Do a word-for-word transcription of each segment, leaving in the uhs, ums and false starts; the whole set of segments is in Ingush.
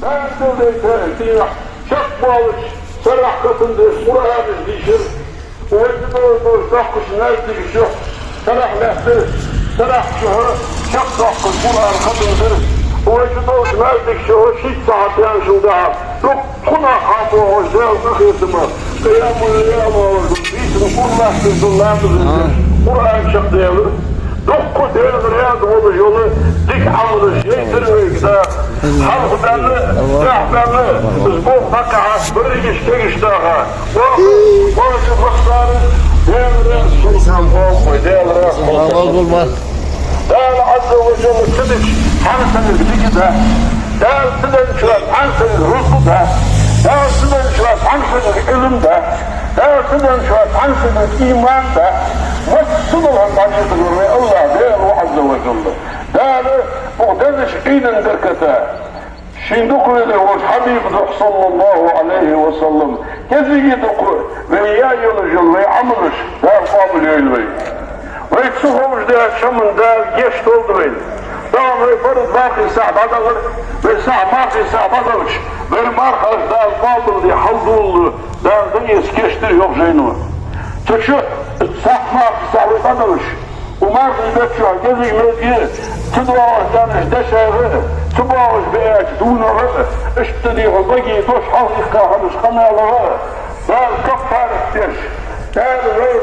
Дала дайтар дийнахьа чакхбоалаш, сарахьа хатам деш Къуръанаш дийшар. Вай чу долаш дола доккхача маьждигашка чу сарахьа лаьттар, сарахьа чу чакхдоаккхаш Къуръан хатам дар. Вай чу долча маьждига чу шийтта сахьат даьнначул тӀехьагӀа дуккха нах хьабоагӀаш Даьла къахетама, къиямул-лайл оалаш, бийсан кура латташ дола ламазаш деш, Къуръан чакхдаьлар. Дуккха Даьла раьза волаш йола дика Ӏамалаш яйтар вайга Дала. Хьалха баьнна, тӀехьа баьнна, из болх дӀакхахьа, берригаш кегаш даха. Ваха, ваха, вахтара, Даьла раьза хилва, Даьла раьза хилва. Дала Ӏазза ва Джалла ца дича хьона санна дика да. Дала ца денначоа хьона санна рузкъа да. Дала ца денначоа хьона санна Ӏилма да. Дала ца денначоа хьона санна иман да. Массадола хӀама дӀадехар вай АллахӀ Даьла ва Ӏазза ва Джалла. Дала укх деннача Ӏийда берката шийна дукха везаш волча Хьабиба духьа, саллаллахӀу Ӏалайхи ва саллам, кӀезига дукха вай яь йолаш йола вай Ӏамалаш Дала къоабалйойла вай. Вай ца ховш даьча хӀаман Дала гешт долда вайна. Тахан вай фарз мархий сахьат дӀадалар, вай сахьат мархий сахьат дӀадалча, вай мархаш Дала къоабалде хьалдоалалу, Дала дӀаэца кийчдаьд йоах жайно. Цу чу сахьат мархий сахьат вай дӀадалча, укх мархий бетта чу кӀезига мегаргда ца доагӀаш даьннача дешаех а, ца боагӀаш баьча дувнех а, иштта дийхьа баге дош хьалхаиккха хиннача къамаьлах а, Дала каффарат деш, Дала вайх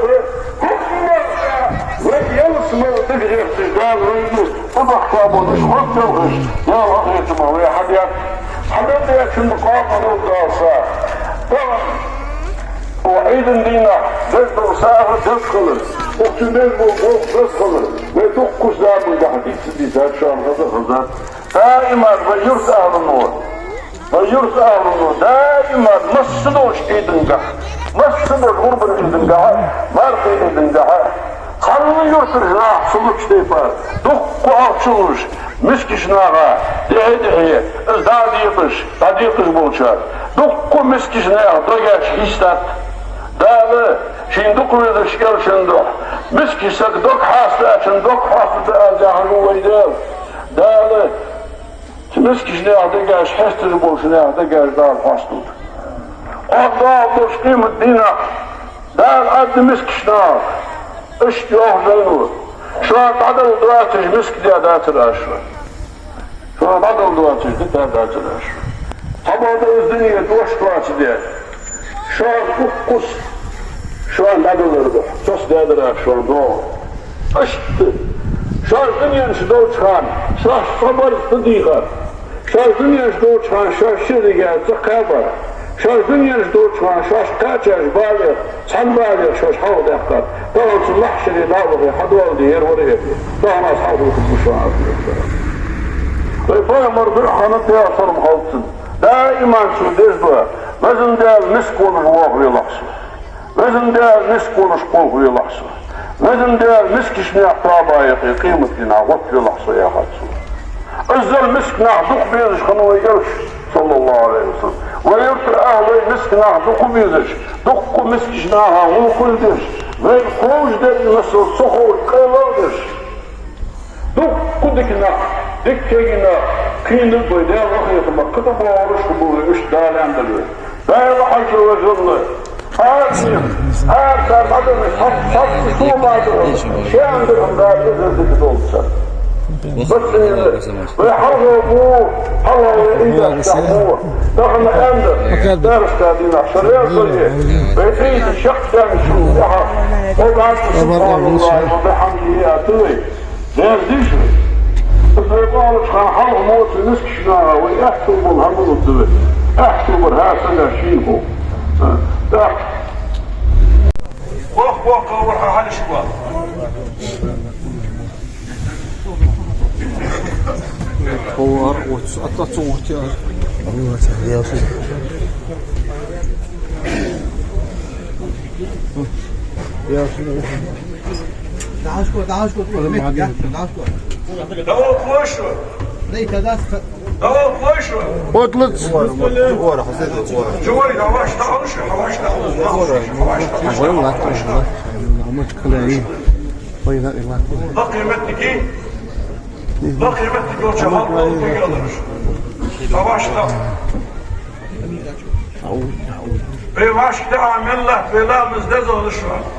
хӀуманах а вай ялсмале дика гӀерташ Дала вайна тӀабахка болаш хӀама белхаш, Даьла къахетама вай хьадаьд. Хьадаьчунна къоабал долда Дала са. Тахан укх Ӏийда дийнахьа деза дола сагӀа деза хилар, укх чу мел бола болх беза хилар, вай дуккхача замангахьа дийца дийцад, шоана хаза а хазад. Даиман вай юрта ахӀлано, вай юрта ахӀлано даиман массадолча Ӏийдангахьа, массадолча гӀурбан Ӏийдангахьа, мархий Ӏийдангахьа, цхьанне юртарча наха ца луча тайпара, дуккха ахча луш, мискача наха, дехьа-дехьа, из дӀадекъаш, дӀадекъаш болчар, дуккха мискача наьха дегаш хьийстад. Дала шийна дукха везача элчан духьа, мискача сага дог хьастачун дог хьоастадаь аз яхаш ва вай Даьла. Дала мискача наьха дегаш хьесташ болча наьха дегаш Дала хьоасталда. Кхоана доагӀаш долча къемата дийнахьа Дала аргда мискача наха, иштта йоах жайно: шоана дӀадала доацаш миска даь дацар аз шоана. Шоана дӀадала доацаш дика даь дацар аз шоана. Цхьабакъда из дуне дош доацаш даь. Шоана укхаза шоана дӀадалар духьа, цо даьдар аз шоана доагӀа. Иштта шоаш дунен чу долча хана шоаш цхьа барзкъа ца дийхар, шоаш дунен чу долча хана шоаш шеррига ца кхаьбар, шоаш дунен чу долча хана шоаш кхаьчача балех, цхьан балех шоаш хьалхадаьккхар, тахан цу махьшаре дӀа а вахе, хьадоаладе ер вар а эр. Тахан аз хьалха хургва шоана аз. Вай пайхамар дуьхьа хиннад, Даьла салам хилда цунна. Даиман цо деш да: Везан Даьла, миска волаш вохавелахь со. Везан Даьла, миска волаш кхалхавелахь со. Везан Даьла, мискача наьха тоаба юкъе къемата дийнахьа гӀоттавелахь со, яхад цо. Иззал миска нах дукха безаш хиннав вай элча, саллаллахӀу Ӏалайхи ва саллам. Вай юртара ахӀлой миска нах дукха безаш, дуккха мискача наха гӀулакхаш деш, вайна ховш деррига массаза ца ховш къайла а деш, дуккха дика нах, дика кагий нах кхийнаб вай, Даьла къахетамах кхы тӀабоагӀараш хургба вай, иштта Дала аьннадале. Даьла Ӏазза ва Джалла, амин. Ара цар дӀадала, цхьа, цхьа сума а дала, ши ам дирхӀам дала, из дика долда цар. Бацанена, вай хьалхагӀа бу, хьалхагӀа вай Ӏийдаш тӀехьа бу. Тахан аьнна, дарс дийнахьа, шо раьза хиле, вай Ӏийда чакхдаьнначул тӀехьагӀа, къо бӀарчча субхьаналлахӀи ва бихьамдихӀи аьнна вай. Дерза дийша вай. Из вай къоалача хана хьалха моцу мискача наха вай аьттув бола хӀама лургда вай. Аьттув бар хӀара сага шийна хов. А, тӀаккха. Вох, вох, вох, хьалхашка вала. Ховар, оц, атта цун оц яр. Яши. Яши. Дашко, дашко, дашко, дашко. Давай, Коша! Дай, когда с-, давай, Коша! Вот лыц. Чего, давай, что лучше, давай, что лучше, давай, что лучше. Ой, ладно, ладно. Мы кляли. Ой, ладно, ладно. Бакъи меттиги. Бакъи меттиги, он чего, он чего, он чего. Ӏа вӀашагӀтаӀа. Ӏа вӀашагӀтаӀа, мел латт вай ламаз, дезагӀа да шоана.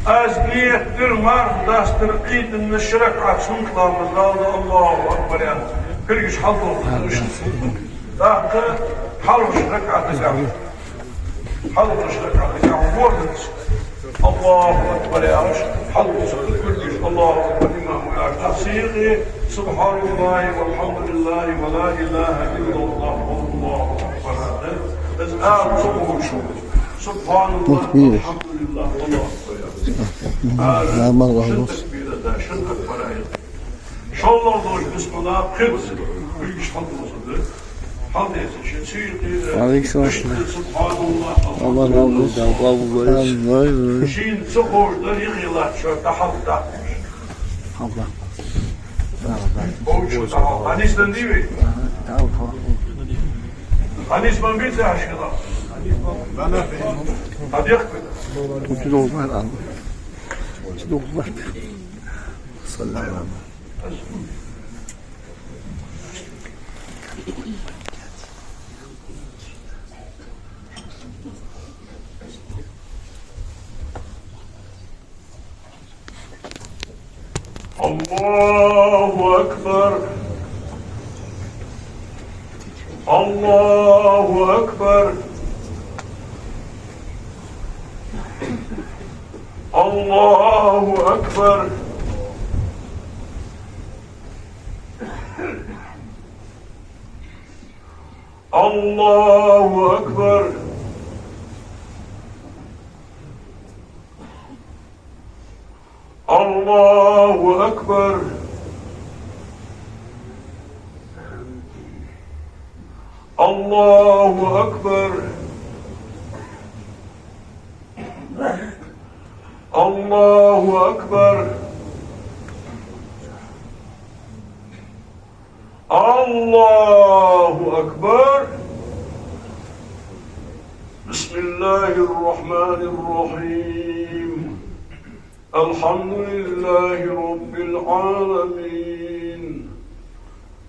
Аз ният дир марха дастара Ӏийданна ши ракаӀат суннат ламаз, Далла, Аллаху акбар аьнна. Кулгаш хьалдолхаш. ТӀаккха хьалхарча ракаӀатагахь, хьалхарча ракаӀатагахь ворхӀазза Аллаху акбар аьлча, хьалхарча кулгаш Аллаху акбар имам аьлча, тӀаккха сиха «Субханаллахи валхьамдулиллахи ва ла илаха иллаллаху валлаху акбар» аьнна. Из ала ца ховш, «Субханаллах, алхьамдулиллах, Аллаху акбар» аьнна. Нормально, шин валлахӀи. Такбира да, шин акбар аьнна. ШоллагӀа долча бисмилла пхезза, кулгаш хьалдолхаш да. Хьалдеца, шин сийркъера. Ва Ӏалайкум салам. Иштта «Субханаллах, алхьамдулиллах». Шийна ца ховш дар юхе латташ, шоай тӀа хьалдаккха. Хьалда. Хьанис дан дий вай? Хьанис дан бий ца хьашкала? Хьадехка. Учудолмар ан. Учудолмар. Салам. الله أكبر. الله أكبر. الله أكبر. الله أكبر. الله أكبر. الله أكبر. الله أكبر. الله أكبر. بسم الله الرحمن الرحيم. الحمد لله رب العالمين.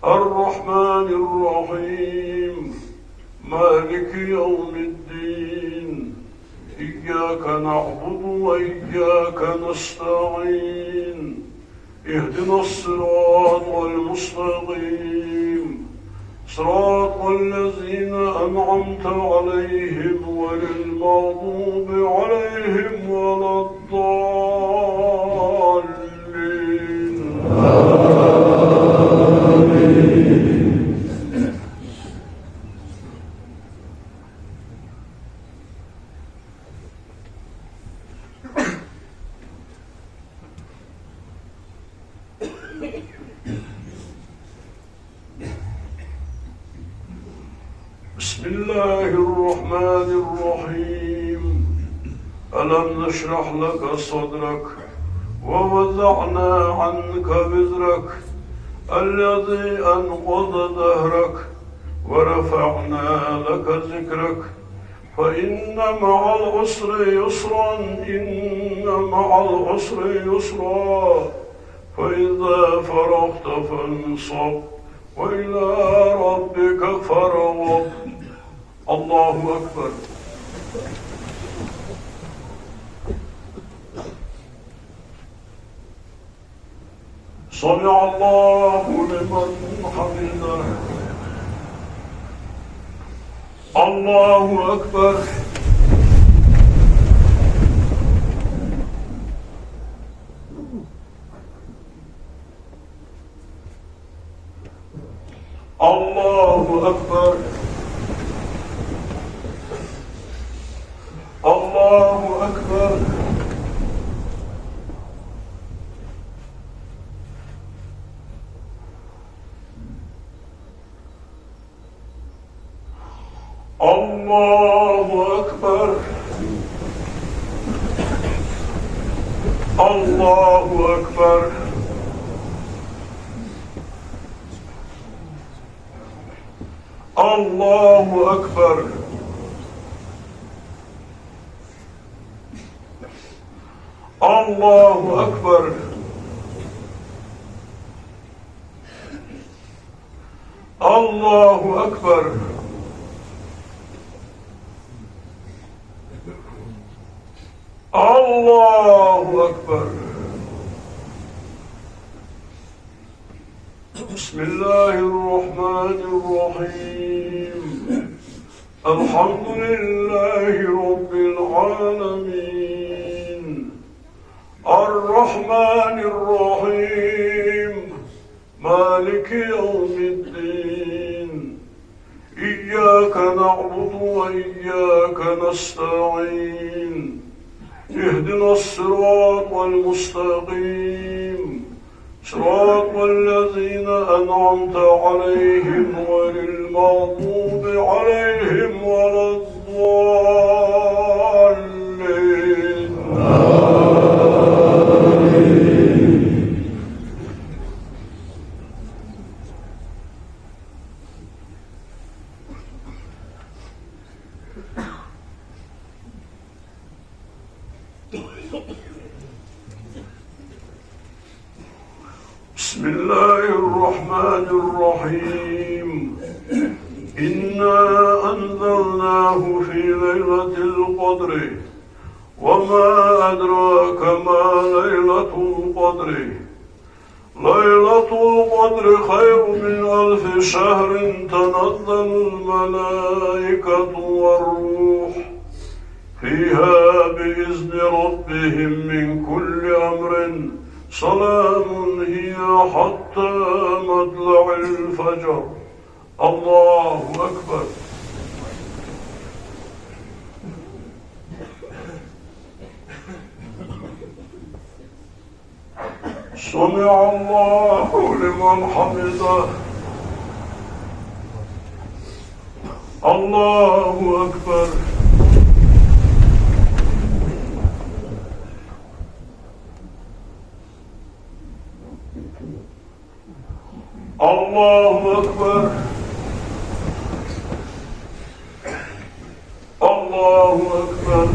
الرحمن الرحيم. مالك يوم الدين. إياك نعبد وإياك نستعين. اهدنا الصراط المستقيم. صراط الذين أنعمت عليهم غير المغضوب عليهم ولا الضالين. آمين. بسم الله الرحمن الرحيم. ألم نشرح لك صدرك ووضعنا عنك وزرك الذي أنقض ظهرك ورفعنا لك ذكرك فإن مع العسر يسرا، إن مع العسر يسرا، فإذا فرغت فانصب، وإلى ربك فارغب. الله أكبر. سمع الله لمن حمده. الله أكبر. الله أكبر. الله أكبر. الله أكبر. الله أكبر. الله أكبر. الله أكبر. الله أكبر. الله أكبر. بسم الله الرحمن الرحيم. الحمد لله رب العالمين. الرحمن الرحيم. مالك يوم الدين. إياك نعبد وإياك نستعين. اهدنا الصراط المستقيم. صراط الذين أنعمت عليهم غير المغضوب عليهم ولا الضالين. آمين. بسم الله الرحمن الرحيم. إنا أنزلناه في ليلة القدر. وما أدراك ما ليلة القدر. ليلة القدر خير من ألف شهر. تنزل الملائكة والروح فيها بإذن ربهم من كل أمر. سلام هي حتى مطلع الفجر. الله أكبر. سمع الله لمن حمده. الله أكبر. الله أكبر. الله أكبر.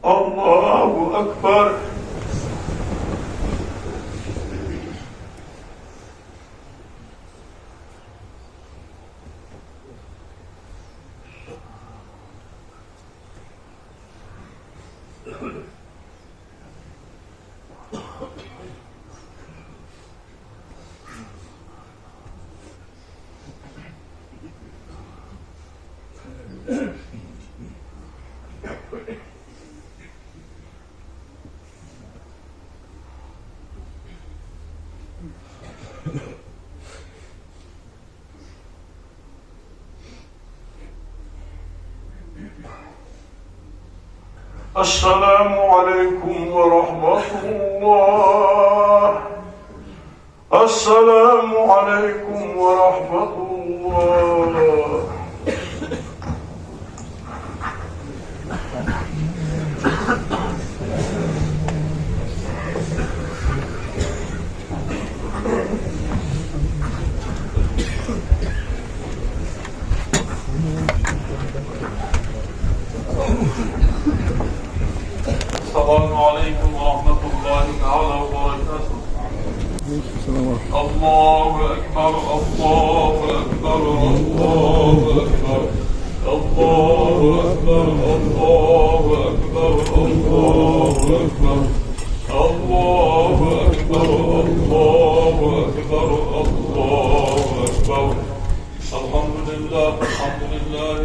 الله أكبر. السلام عليكم ورحمة الله. السلام عليكم ورحمة الله. السلام عليكم ورحمة الله تعالى وبركاته. الله أكبر، الله أكبر، الله أكبر. الله أكبر، الله أكبر، الله أكبر. الله أكبر، الله أكبر، الله أكبر. الحمد لله، الحمد لله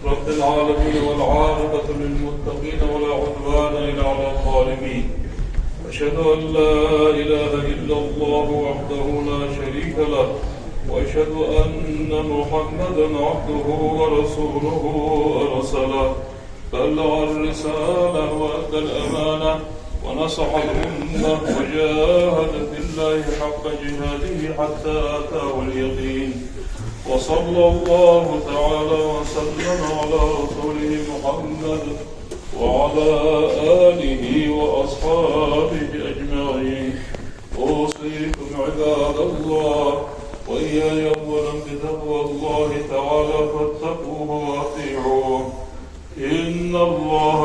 رب العالمين، والعاقبة للمتقين، ولا عدوان إلا على الظالمين. أشهد أن لا إله إلا الله وحده لا شريك له، وأشهد أن محمدا عبده ورسوله أرسله، بلغ الرسالة وأدى الأمانة ونصح الأمة وجاهد في الله حق جهاده حتى أتاه اليقين. وصلى الله تعالى وسلم على رسوله محمد وعلى آله وأصحابه أجمعين. أوصيكم عباد الله وإياي أولا بتقوى الله تعالى فاتقوه وأطيعوه. إن الله